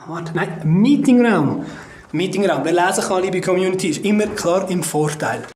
Warte, nein, Meetingraum. Meetingraum, wer lesen kann, liebe Community, ist immer klar im Vorteil.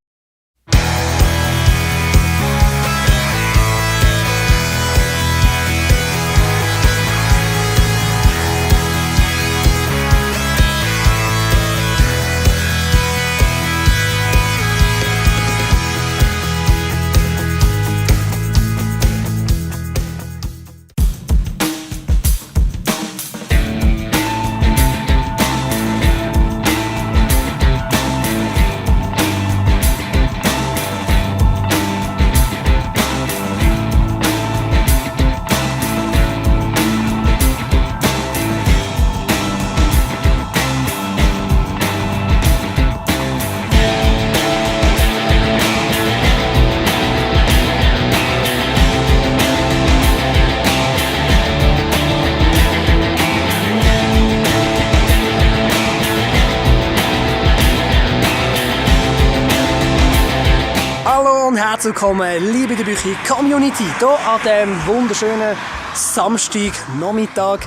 Herzlich willkommen, liebe Büchi Community, hier an diesem wunderschönen Samstagnachmittag.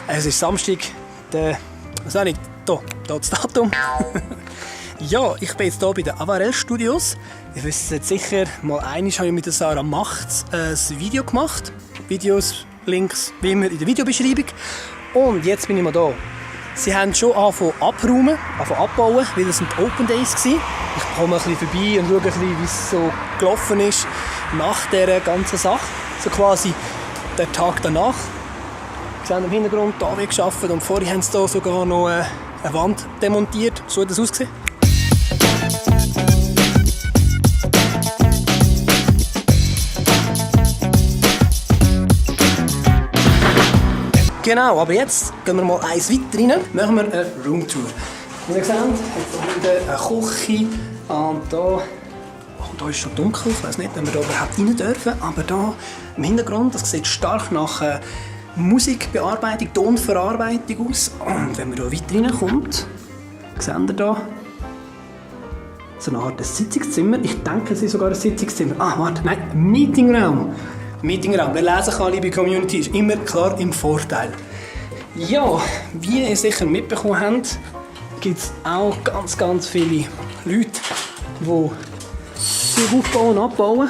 Es ist Samstag, was auch nicht, hier das Datum. Ja, ich bin jetzt hier bei den Avarel Studios. Ihr wisst jetzt sicher, mal einmal habe ich mit der Sarah Machts ein Video gemacht. Videos, Links, wie immer in der Videobeschreibung. Und jetzt bin ich mal hier. Sie haben schon angefangen abzuräumen, abbauen, weil das sind die Open Days waren. Ich komme ein bisschen vorbei und schaue ein bisschen, wie es so gelaufen ist nach dieser ganzen Sache. So quasi der Tag danach. Sie haben im Hintergrund da gearbeitet und vorher haben sie da sogar noch eine Wand demontiert. So hat das ausgesehen. Genau, aber jetzt gehen wir mal eins weiter rein. Machen wir eine Roomtour. Wie ihr seht, jetzt hier eine Küche. Und da ist schon dunkel. Ich weiß nicht, ob wir da überhaupt rein dürfen. Aber da im Hintergrund, das sieht stark nach Musikbearbeitung, Tonverarbeitung aus. Und wenn man da weiter reinkommt, seht ihr da so eine Art Sitzungszimmer. Ich denke, es ist sogar ein Sitzungszimmer. Warte, nein, Meetingraum. Meetingraum, wer lesen kann, liebe Community, ist immer klar im Vorteil. Ja, wie ihr sicher mitbekommen habt, gibt es auch ganz viele Leute, die sich aufbauen und abbauen.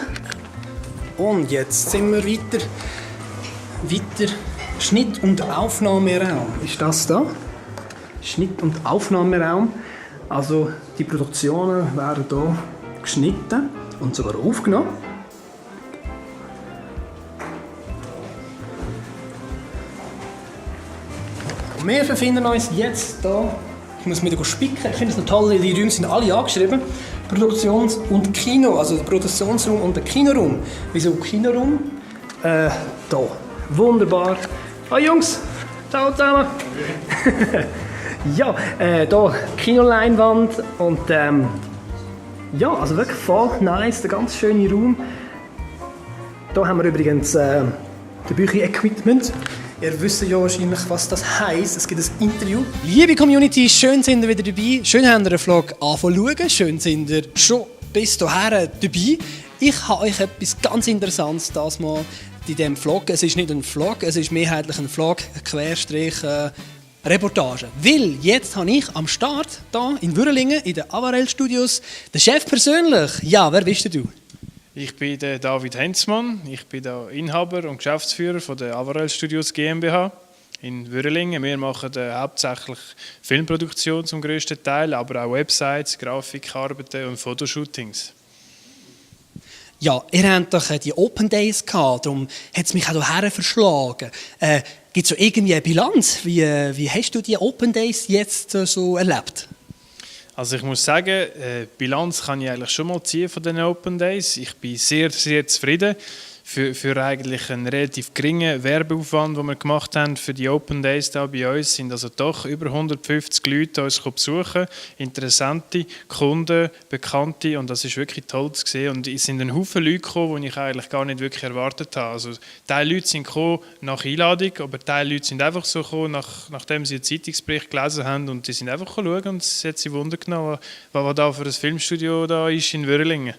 Und jetzt sind wir weiter Schnitt- und Aufnahmeraum. Ist das da? Schnitt- und Aufnahmeraum. Also die Produktionen werden hier geschnitten und sogar aufgenommen. Wir befinden uns jetzt hier. Ich muss wieder spicken. Ich finde es noch toll, die Räume sind alle angeschrieben. Produktions- und Kino, also der Produktionsraum und der Kinoraum. Wieso Kinoraum? Da. Wunderbar. Hallo Jungs, ciao zusammen. Ja, hier Kinoleinwand und ja, also wirklich voll nice, der ganz schöne Raum. Hier haben wir übrigens den Bücher-Equipment. Ihr wisst ja wahrscheinlich, was das heisst. Es gibt ein Interview. Liebe Community, schön sind ihr wieder dabei. Schön habt ihr den Vlog anfangen. Schön sind ihr schon bis hierher dabei. Ich habe euch etwas ganz Interessantes das mal in diesem Vlog. Es ist nicht ein Vlog, es ist mehrheitlich ein Vlog, Reportage. Weil jetzt habe ich am Start hier in Würrelingen in den Avarel Studios den Chef persönlich. Ja, wer bist du? Ich bin der David Henzmann. Ich bin der Inhaber und Geschäftsführer von der Avarel Studios GmbH in Würrelingen. Wir machen hauptsächlich Filmproduktion zum grössten Teil, aber auch Websites, Grafikarbeiten und Fotoshootings. Ja, ihr habt doch die Open Days gehabt, darum hat es mich auch hierher verschlagen. Gibt es so irgendwie eine Bilanz? Wie hast du die Open Days jetzt so erlebt? Also ich muss sagen, Bilanz kann ich eigentlich schon mal ziehen von den Open Days. Ich bin sehr zufrieden. Für eigentlich einen relativ geringen Werbeaufwand, den wir gemacht haben für die Open Days da bei uns, sind also doch über 150 Leute uns besuchen, Interessante, Kunden, Bekannte, und das ist wirklich toll zu sehen. Und es sind ein Haufen Leute gekommen, die ich eigentlich gar nicht wirklich erwartet habe. Also Teil Leute sind gekommen nach Einladung, aber Teil Leute sind einfach so gekommen, nachdem sie einen Zeitungsbericht gelesen haben, und die sind einfach schauen, und es hat sie Wunder genommen, was da für ein Filmstudio da ist in Würrelingen.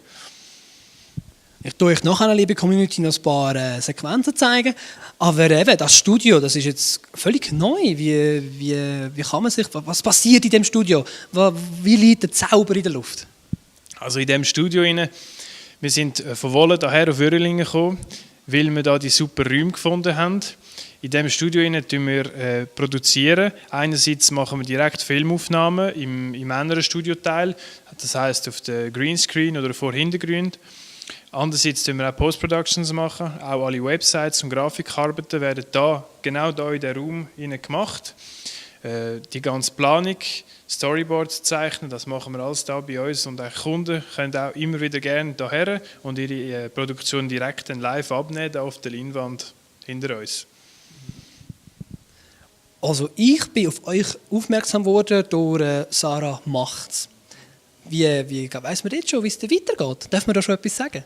Ich tue euch nachher, liebe Community, noch ein paar Sequenzen zeigen. Aber eben, das Studio, das ist jetzt völlig neu. Wie kann man sich, was passiert in dem Studio? Wie liegt der Zauber in der Luft? Also in diesem Studio, wir sind von Wolle daher auf Wörlingen gekommen, weil wir da die super Räume gefunden haben. In diesem Studio produzieren wir. Einerseits machen wir direkt Filmaufnahmen im anderen Studioteil, das heisst auf dem Greenscreen oder vor Hintergrund. Andererseits machen wir auch Post-Productions machen, auch alle Websites und Grafikarbeiten werden genau da in diesem Raum gemacht. Die ganze Planung, Storyboards zeichnen, das machen wir alles da bei uns und auch Kunden können auch immer wieder gerne hierher und ihre Produktion direkt live abnehmen, da auf der Leinwand hinter uns. Also ich bin auf euch aufmerksam geworden durch Sarah Machts. Wie weiss man jetzt schon, wie es weitergeht? Darf man da schon etwas sagen?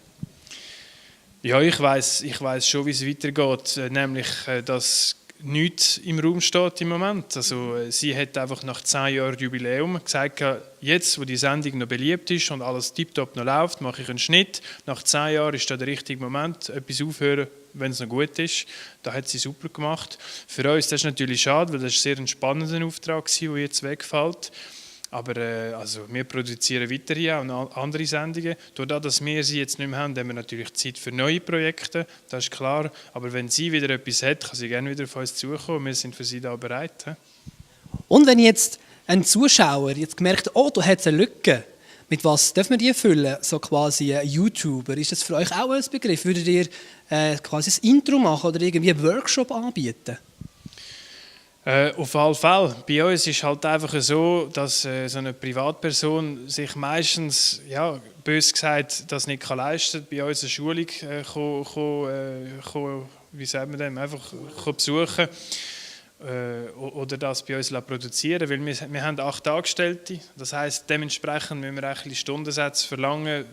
Ja, ich weiss schon, wie es weitergeht, nämlich, dass nichts im Raum steht im Moment. Also, sie hat einfach nach 10 Jahren Jubiläum gesagt, jetzt, wo die Sendung noch beliebt ist und alles tiptop noch läuft, mache ich einen Schnitt. Nach 10 Jahren ist da der richtige Moment, etwas aufhören, wenn es noch gut ist. Da hat sie super gemacht. Für uns das ist natürlich schade, weil das ein sehr spannender Auftrag war, der jetzt wegfällt. Aber also wir produzieren weiterhin auch andere Sendungen. Dadurch, dass wir sie jetzt nicht mehr haben wir natürlich Zeit für neue Projekte, das ist klar. Aber wenn sie wieder etwas hat, kann sie gerne wieder auf uns zukommen. Wir sind für sie da bereit. Und wenn jetzt ein Zuschauer jetzt gemerkt hat, oh, da hat es eine Lücke, mit was dürfen wir die füllen? So quasi ein YouTuber. Ist das für euch auch ein Begriff? Würdet ihr quasi ein Intro machen oder irgendwie einen Workshop anbieten? Auf alle Fälle. Bei uns ist halt einfach so, dass so eine Privatperson sich meistens, ja, bös gesagt, das nicht leisten kann, bei uns eine Schulung wie sagt man dem, einfach besuchen oder das bei uns produzieren, weil wir haben 8 Angestellte. Das heisst, dementsprechend müssen wir ein bisschen Stundensätze verlangen,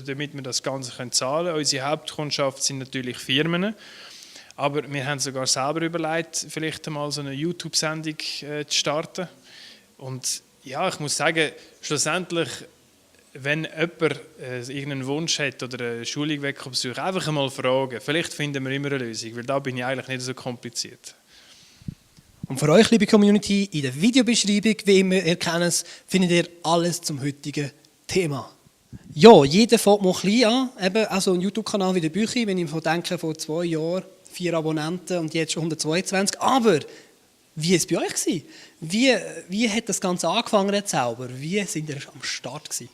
damit wir das Ganze zahlen können. Unsere Hauptkundschaft sind natürlich Firmen. Aber wir haben sogar selber überlegt, vielleicht einmal so eine YouTube-Sendung zu starten. Und ja, ich muss sagen, schlussendlich, wenn jemand irgendeinen Wunsch hat oder eine Schulung besuchen, einfach einmal fragen. Vielleicht finden wir immer eine Lösung, weil da bin ich eigentlich nicht so kompliziert. Und für euch, liebe Community, in der Videobeschreibung, wie immer, ihr kennt es, findet ihr alles zum heutigen Thema. Ja, jeder fängt mal klein an. Eben auch so ein YouTube-Kanal wie der Büchi, wenn ich denke, vor 2 Jahren 4 Abonnenten und jetzt schon 122. Aber wie war es bei euch? Wie hat das Ganze angefangen, der Zauber? Wie sind ihr am Start gewesen?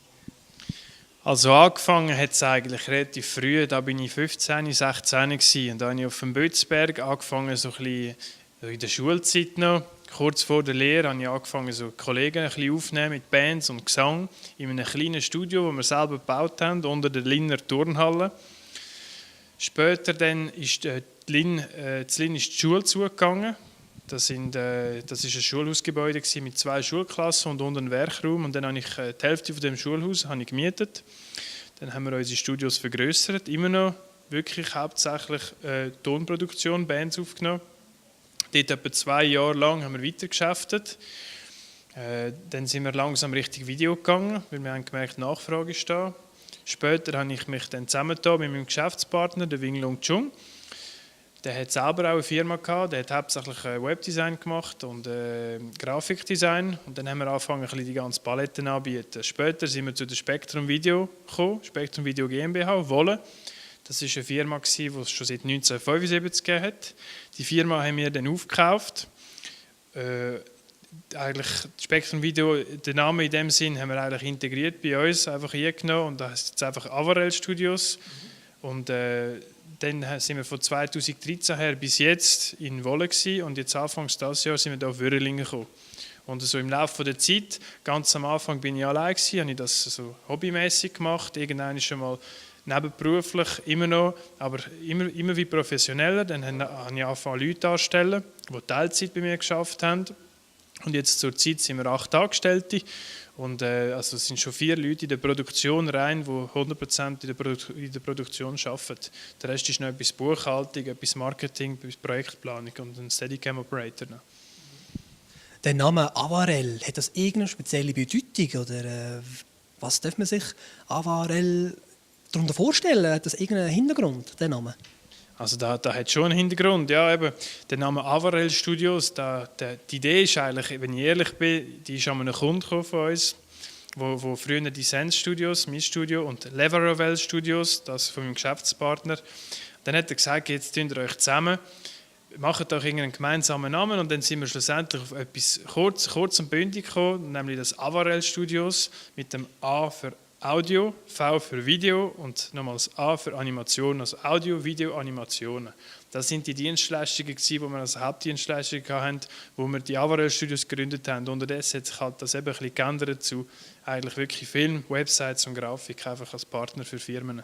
Also angefangen hat es eigentlich relativ früh. Da bin ich 15, 16 gewesen. Und da habe ich auf dem Bötzberg angefangen, so ein bisschen in der Schulzeit noch. Kurz vor der Lehre habe ich angefangen, so Kollegen ein bisschen aufzunehmen mit Bands und Gesang in einem kleinen Studio, das wir selber gebaut haben, unter der Linner Turnhalle. Später dann ist Linn ist die Schule zugegangen. Das war ein Schulhausgebäude mit 2 Schulklassen und unten einen Werkraum. Und dann habe ich die Hälfte von dem Schulhaus gemietet. Dann haben wir unsere Studios vergrößert. Immer noch wirklich hauptsächlich Tonproduktion, Bands aufgenommen. Dort etwa 2 Jahre lang haben wir weitergeschäftet. Dann sind wir langsam Richtung Video gegangen, weil wir haben gemerkt, Nachfrage ist da. Später habe ich mich dann zusammengetan mit meinem Geschäftspartner, der Wing Lung Chung. Der hat selber auch eine Firma gehabt, der hat hauptsächlich Webdesign gemacht und Grafikdesign. Und dann haben wir angefangen, ein bisschen die ganze Palette anzubieten. Später sind wir zu der Spektrum Video gekommen, Spektrum Video GmbH, Wolle. Das war eine Firma, die es schon seit 1975 gegeben hat. Die Firma haben wir dann aufgekauft. Eigentlich Spektrum Video, den Namen in dem Sinn haben wir eigentlich integriert bei uns, einfach eingenommen und da ist jetzt einfach Avarel Studios. Und dann sind wir von 2013 her bis jetzt in Wolle gewesen, und jetzt Anfangs dieses Jahr sind wir da auf Wörlingen gekommen. Und so im Laufe der Zeit, ganz am Anfang bin ich allein gewesen, habe ich das so hobbymäßig gemacht, irgendwann schon mal nebenberuflich immer noch, aber immer wie professioneller. Dann habe ich angefangen, Leute anzustellen, die Teilzeit bei mir geschafft haben. Und jetzt zur Zeit sind wir 8 Angestellte und also es sind schon 4 Leute in der Produktion rein, die 100% in der Produktion arbeiten. Der Rest ist noch etwas Buchhaltung, etwas Marketing, etwas Projektplanung und ein Steadicam Operator noch. Der Name Avarel, hat das irgendeine spezielle Bedeutung oder was darf man sich Avarel darunter vorstellen? Hat das irgendeinen Hintergrund, der Name? Also da hat schon einen Hintergrund, ja, eben der Name Avarel Studios, die Idee ist eigentlich, wenn ich ehrlich bin, die ist an einen Kunden von uns, wo früher die Sense Studios, mein Studio, und Levaravel Studios, das von meinem Geschäftspartner, dann hat er gesagt, jetzt tun ihr euch zusammen, macht doch irgendeinen gemeinsamen Namen, und dann sind wir schlussendlich auf etwas kurz und bündig gekommen, nämlich das Avarel Studios mit dem A für Audio, V für Video und nochmals A für Animation, also Audio, Video, Animationen. Das sind die Dienstleistungen, die wir als Hauptdienstleistungen hatten, wo wir die Avarel Studios gegründet haben. Unterdessen hat sich halt das eben ein bisschen geändert zu eigentlich wirklich Film, Websites und Grafik, einfach als Partner für Firmen.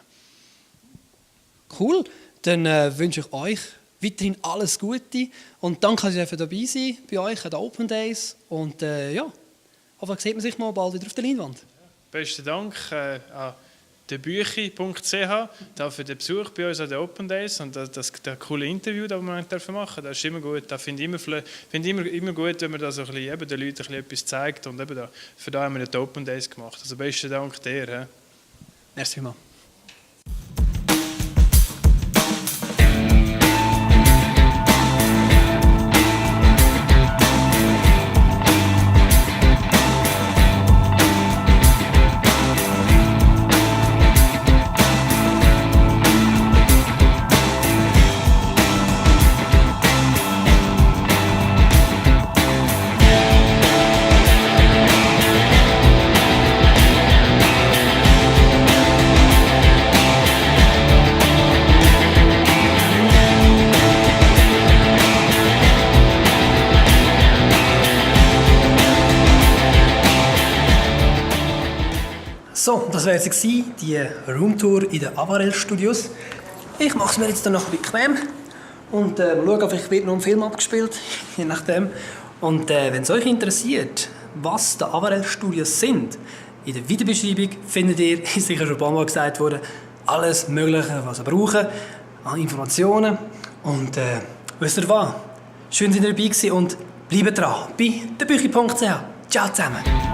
Cool, dann wünsche ich euch weiterhin alles Gute und danke, dass ihr dabei sein bei euch an den Open Days. Und ja, hoffentlich sieht man sich mal bald wieder auf der Leinwand. Besten Dank an debüchi.ch für den Besuch bei uns an den Open Days und das coole Interview, das wir machen dürfen. Das ist immer gut. Das finde ich immer gut, wenn man da so ein bisschen, eben, den Leuten etwas zeigt. Und eben für da haben wir die Open Days gemacht. Also besten Dank dir. Merci vielmals. So, das wäre jetzt die Roomtour in den Avarel Studios. Ich mache es mir jetzt dann noch bequem und schaue, vielleicht wird noch ein Film abgespielt, je nachdem. Und wenn es euch interessiert, was die Avarel Studios sind, in der Videobeschreibung findet ihr, ist sicher schon ein paar Mal gesagt worden, alles Mögliche, was ihr braucht, an Informationen. Und wisst ihr was? Schön, dass ihr dabei gewesen und bleibt dran bei debüchi.ch. Ciao zusammen!